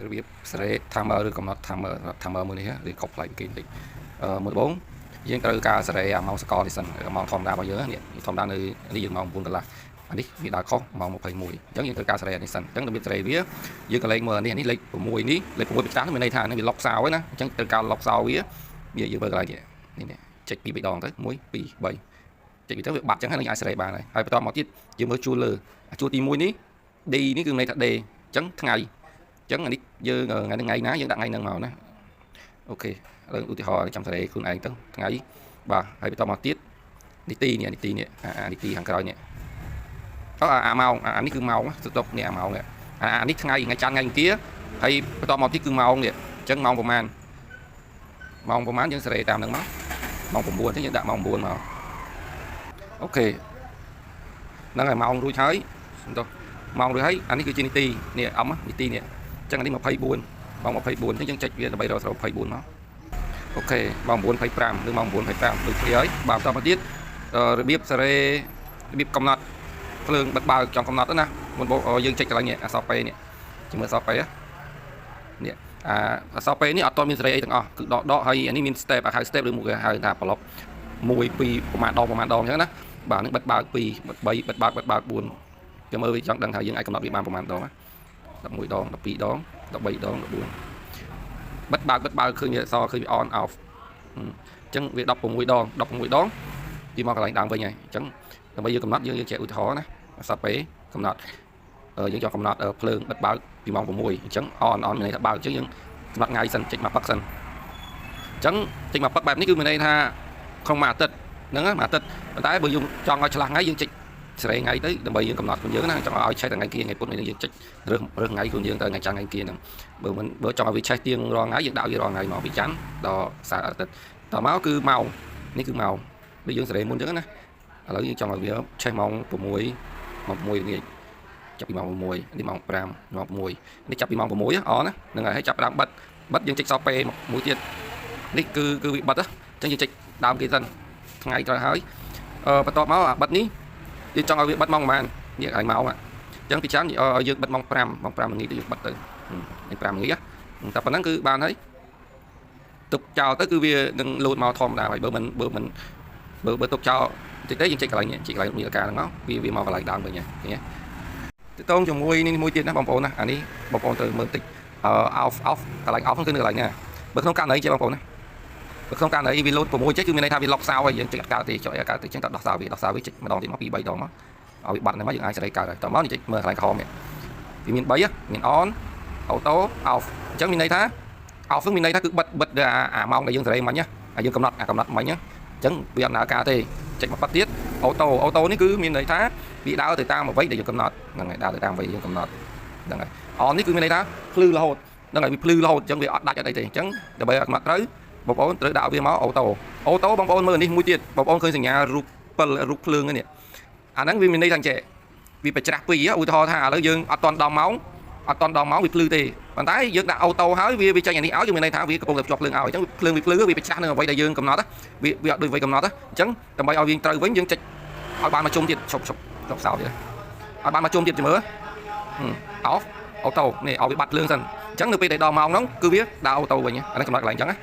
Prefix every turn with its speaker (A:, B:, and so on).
A: របៀបសេរី timer ឬកំណត់ timer សម្រាប់ timer មួយនេះឬខុសប្លែកពីគេបន្តិចមួយដំបូងយើងត្រូវការសេរីអាម៉ោងសកលនេះសិនម៉ោងធម្មតារបស់យើងនេះធម្មតានៅនេះយើងម៉ោង9កន្លះអានេះវាដើរខុសម៉ោង21អញ្ចឹងយើងត្រូវការសេរីអានេះសិនអញ្ចឹងរបៀបសេរីវាយើងក៏លេខមើលអានេះនេះលេខ6នេះលេខ6ប្រចាំមានន័យថានេះវាលុកសោហើយណាអញ្ចឹងត្រូវការលុកសោវាវាយើងមើលកន្លែងនេះនេះចុចពីរ3ដងទៅ1 2 3ចុចពីទៅវាបាត់អញ្ចឹងហើយនឹងអាចសេរីបានហើយហើយបន្តមកទៀតយើងមើលជួរលើជួរទី1នេះ D នេះគឺមានន័យថា D អញ្ចឹងថ្ងៃអញ្ចឹងអានេះយើងថ្ងៃថ្ងៃណាយើងដាក់ថ្ងៃហ្នឹងមកណាOK ឥឡូវឧទាហរណ៍ចាំសេរីខ្លួនឯងទៅថ្ងៃបាទហើយបន្តមកទៀតនីតិនេះនីតិនេះអានីតិខាងក្រោយនេះអូអាម៉ោងអានេះគឺម៉ោងស្តុកនេះអាម៉ោងនេះអានេះថ្ងៃថ្ងៃច័ន្ទថ្ងៃអង្គារហើយបន្តមកទៀតគឺម៉ោងនេះអញ្ចឹងម៉ោងប្រហែលម៉ោងប្រហែលយើងសេរីតាមហ្នឹងមកម៉ោង9អញ្ចឹងយើងដាក់ម៉ោង9មក OK ហ្នឹងហើយម៉ោងរួចហើយសំទោសម៉ោងរួចហើយអានេះគឺជានីតិនេះអំនីតិនេះអញ្ចឹងអានេះ24ម៉ោង24អញ្ចឹងយើងចុចវាដើម្បីរកស្រូវ24មក OK ម៉ោង9:25ឬម៉ោង9:25ដូចគ្នាហើយបាទបន្តមកទៀតរបៀបសេរីរបៀបកំណត់ភ្លើងបិទបើកចង់កំណត់ណាមុនយើងចុចកន្លែងនេះអក្សរ P នេះជាមួយអក្សរ P នេះអាអក្សរ P នេះអត់ទាន់មានសេរីអីទាំងអស់គឺដកដកហើយអានេះមាន step អាហៅ step ឬមួយគេហៅថាប្លុក1 2ប្រហែលដងប្រហែលដងអញ្ចឹងណាបាទនឹងបិទបើក2បិទ3បិទបើកបិទបើក4គេមើលវាចង់ដឹងថាយើងអាចកំណត់វាបានប្រហែលដងណា11ដង12ដង13ដង14បិទបើកបិទបើកឃើញវាអក្សរឃើញវា on off អញ្ចឹងវា16ដង16ដងវាមកកន្លែងដើមវិញហើយអញ្ចឹងដើម្បីយើងកំណត់យើងយើងចែកឧទាហរណ៍ណាអក្សរ P កំណត់យើងចង់កំណត់ភ្លើងបិទបើកពីម៉ោង6អញ្ចឹង on on មានន័យថាបើកអញ្ចឹងយើងកំណត់ថ្ងៃសិនចេញមកផឹកសិនអញ្ចឹងចេញមកផឹកបែបនេះគឺមានន័យថាក្នុងមួយអាទិត្យហ្នឹងមួយអាទិត្យប៉ុន្តែបើយើងចង់ឲ្យឆ្លាស់ថ្ងៃយើងចុច សេរីថ្ងៃទៅដើម្បីយើងកំណត់ខ្លួនយើងណាចង់ឲ្យឆេះតែថ្ងៃគៀថ្ងៃពុធនេះយើងចុចរើសរើសថ្ងៃខ្លួនយើងទៅថ្ងៃច័ន្ទថ្ងៃគៀហ្នឹងបើមិនបើចង់ឲ្យវាឆេះទៀងរាល់ថ្ងៃយើងដាក់វារាល់ថ្ងៃមកពីច័ន្ទដល់សៅរ៍អាទិត្យតមកគឺម៉ោងនេះគឺម៉ោងដូចយើងសេរីមុនអញ្ចឹងណាឥឡូវយើងចង់ឲ្យវាឆេះម៉ោង6ម៉ោង6ល្ងាចចាប់ពីម៉ោង6នេះម៉ោង5ម៉ោង6នេះចាប់ពីម៉ោង6អណាហ្នឹងហើយចាប់ដើមបិទបិទយើងចុចសពេមួយទៀតនេះគឺគឺវាបិទអញ្ចឹងយើងចុចដើមគេសិនថ្ងៃត្រូវហើយអឺបន្ទាប់មកអាបិទនេះយើងចង់ឲ្យវាបិទម៉ោងប៉ុន្មាននេះឲ្យម៉ោងអញ្ចឹងពីច្រើនឲ្យយើងបិទម៉ោង5ម៉ោង5ល្ងាចទៅយើងបិទទៅនេះ5ល្ងាចតែប៉ុណ្ណឹងគឺបានហើយទុកចោលទៅគឺវានឹងលោតមកធម្មតាហើយបើមិនបើមិនបើបើទុកចោលតិចទៅយើងចុចកន្លែងនេះចុចកន្លែងនាឡិកាហ្នឹងមកវាវាមកកន្លែងដើមវិញឃើញទេតតងជាមួយនេះមួយទៀតណាបងប្អូនណាអានេះបងប្អូនត្រូវមើលតិចអឺ off off កន្លែង off ហ្នឹងគឺនៅកន្លែងណាបើក្នុងករណីចេះបងប្អូនណាបើក្នុងករណីវាលោត6ចេះគឺមានន័យថាវាលុកសោហើយយើងចុចអត់កើតទេចុចអត់កើតទេចឹងតដោះសោវាដោះសោវាចុចម្ដងទៀតមក2 3ដងមកឲ្យវាបាត់ហ្នឹងមកយើងអាចសេរីកើតហើយតមកនេះចុចមើលកន្លែងក្រហមនេះវាមាន3មាន on auto off អញ្ចឹងមានន័យថា off ហ្នឹងមានន័យថាគឺបិទបិទអាម៉ោងដែលយើងសេរីមិញណាអាយើងកំណត់អាកំណត់មិញណាអញ្ចឹងវាអត់ដំណើរការទេចុចមកបិទទៀត auto auto នេះគឺមានន័យថាវាដើរទៅតាមអ្វីដែលយើងកំណត់ហ្នឹងហើយដើរទៅតាមអ្វីយើងកំណត់ហ្នឹងហើយ on នេះគឺមានន័យថាភ្លឺរហូតហ្នឹងហើយវាភ្លឺរហូតអញ្ចឹងវាអត់ដាច់អត់អីទេអញ្ចឹងដើម្បីឲ្យកំណត់ត្រូវបងប្អូនត្រូវដាក់វាមក auto auto បងប្អូនមើលនេះមួយទៀតបងប្អូនឃើញសញ្ញារូបពិលរូបភ្លើងនេះអាហ្នឹងវាមានន័យថាចេះវាប្រច្រាស់ពីរឧទាហរណ៍ថាឥឡូវយើងអត់ទាន់ដល់ម៉ោងអត់ទាន់ដល់ម៉ោងវាភ្លឺទេប៉ុន្តែយើងដាក់ auto ហើយវាវាចេញអានេះឲ្យយើងមានន័យថាវាកំពុងតែភ្ជាប់ភ្លើងឲ្យអញ្ចឹងភ្លើងវាភ្លឺវាប្រច្រាស់នឹងអ្វីដែលយើងកំណត់វាវាអត់ដូចអ្វីកំណត់អញ្ចឹងដើម្បីឲ្យវាត្រូវវិញយើងចុចឲ្យបានមកជុំទៀតឈប់ឈប់ឈប់សោទៀតឲ្យបានមកជុំទៀតចាំមើល off auto នេះឲ្យវាបាត់ភ្លើងសិនអញ្ចឹងនៅពេលដែលដល់ម៉ោងហ្នឹងគឺវាដើរ auto វិញអានេះកំណត់កន្លែងអញ្ចឹងណា